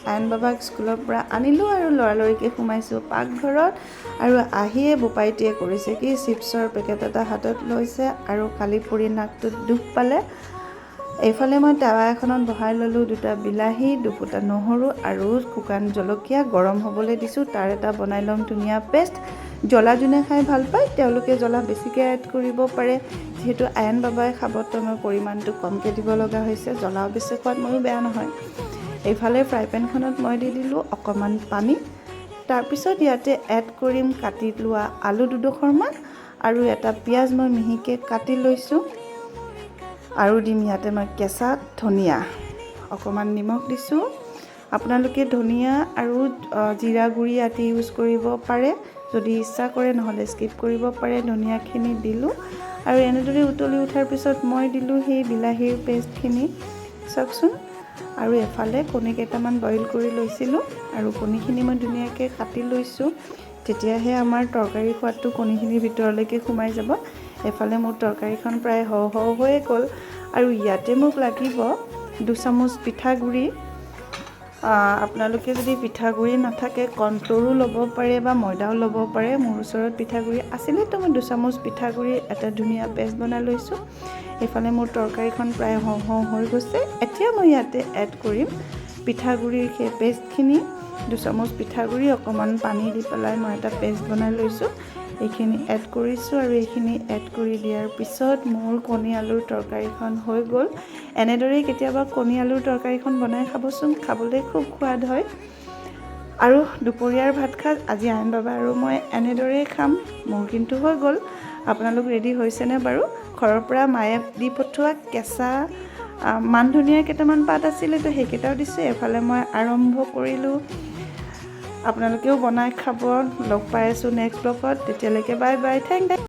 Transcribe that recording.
আয়ন বাবাক স্কুলৰ পৰা আনিলোঁ আৰু লৰালৰিকৈ সোমাইছোঁ পাকঘৰত। আৰু আহিয়ে বোপাইটিয়ে কৰিছে কি, চিপছৰ পেকেট এটা হাতত লৈছে আৰু কালি পৰি নাকটোত দুখ পালে। এইফালে মই টাৱা এখনত বহাই ল'লোঁ দুটা বিলাহী, দুফুটা নহৰু আৰু শুকান জলকীয়া। গৰম হ'বলৈ দিছোঁ, তাৰ এটা বনাই ল'ম ধুনীয়া পেষ্ট। জ্বলা যোনে খাই ভাল পায়, তেওঁলোকে জ্বলা বেছিকৈ এড কৰিব পাৰে। যিহেতু আয়ন বাবাই খাব, তো মই পৰিমাণটো কমকৈ দিব লগা হৈছে। জ্বলা অৱশ্যে খোৱাত ময়ো বেয়া নহয়। এইফালে ফ্ৰাই পেনখনত মই দি দিলোঁ অকণমান পানী। তাৰপিছত ইয়াতে এড কৰিম কাটি লোৱা আলু দুডোখৰমান আৰু এটা পিঁয়াজ মই মিহিকৈ কাটি লৈছোঁ। আৰু দিম ইয়াতে মই কেঁচা ধনিয়া, অকণমান নিমখ দিছোঁ। আপোনালোকে ধনিয়া আৰু জিৰা গুড়ি আদি ইউজ কৰিব পাৰে যদি ইচ্ছা কৰে, নহ'লে স্কিপ কৰিব পাৰে। ধনিয়াখিনি দিলোঁ আৰু এনেদৰে উতলি উঠাৰ পিছত মই দিলোঁ সেই বিলাহীৰ পেষ্টখিনি, চাওকচোন। আৰু এফালে কণী কেইটামান বইল কৰি লৈছিলোঁ আৰু কণীখিনি মই ধুনীয়াকৈ কাটি লৈছোঁ, তেতিয়াহে আমাৰ তৰকাৰী সোৱাদটো কণীখিনিৰ ভিতৰলৈকে সোমাই যাব। এফালে মোৰ তৰকাৰীখন প্ৰায় হওঁ হওঁ হৈয়ে গ'ল আৰু ইয়াতে মোক লাগিব 2 চামুচ পিঠাগুড়ি। আপোনালোকে যদি পিঠাগুড়ি নাথাকে, কৰ্ণফ্ল'ৰো ল'ব পাৰে বা ময়দাও ল'ব পাৰে। মোৰ ওচৰত পিঠাগুড়ি আছিলে, তো মই 2 চামুচ পিঠাগুড়ি এটা ধুনীয়া পেষ্ট বনাই লৈছোঁ। এইফালে মোৰ তৰকাৰীখন প্ৰায় হওঁ হওঁ হৈ গৈছে। এতিয়া মই ইয়াতে এড কৰিম পিঠাগুড়িৰ সেই পেষ্টখিনি। 2 চামুচ পিঠাগুড়ি অকণমান পানী দি পেলাই মই এটা পেষ্ট বনাই লৈছোঁ। এইখিনি এড কৰিছোঁ আৰু এইখিনি এড কৰি দিয়াৰ পিছত মোৰ কণী আলুৰ তৰকাৰীখন হৈ গ'ল। এনেদৰেই কেতিয়াবা কণী আলুৰ তৰকাৰীখন বনাই খাবচোন, খাবলৈ খুব সোৱাদ হয়। আৰু দুপৰীয়াৰ ভাত সাজ আজি আয়ন বাবা আৰু মই এনেদৰেই খাম। মোৰ কিন্তু হৈ গ'ল। আপোনালোক ৰেডি হৈছেনে বাৰু? ঘৰৰ পৰা মায়ে দি পঠোৱা কেঁচা মান ধনিয়াৰ কেইটামান পাত আছিলে, তো সেইকেইটাও দিছোঁ। এফালে মই আৰম্ভ কৰিলোঁ। আপোনালোকেও বনাই খাব। লগ পাই আছোঁ নেক্সট ব্লগত। তেতিয়ালৈকে বাই বাই, thank.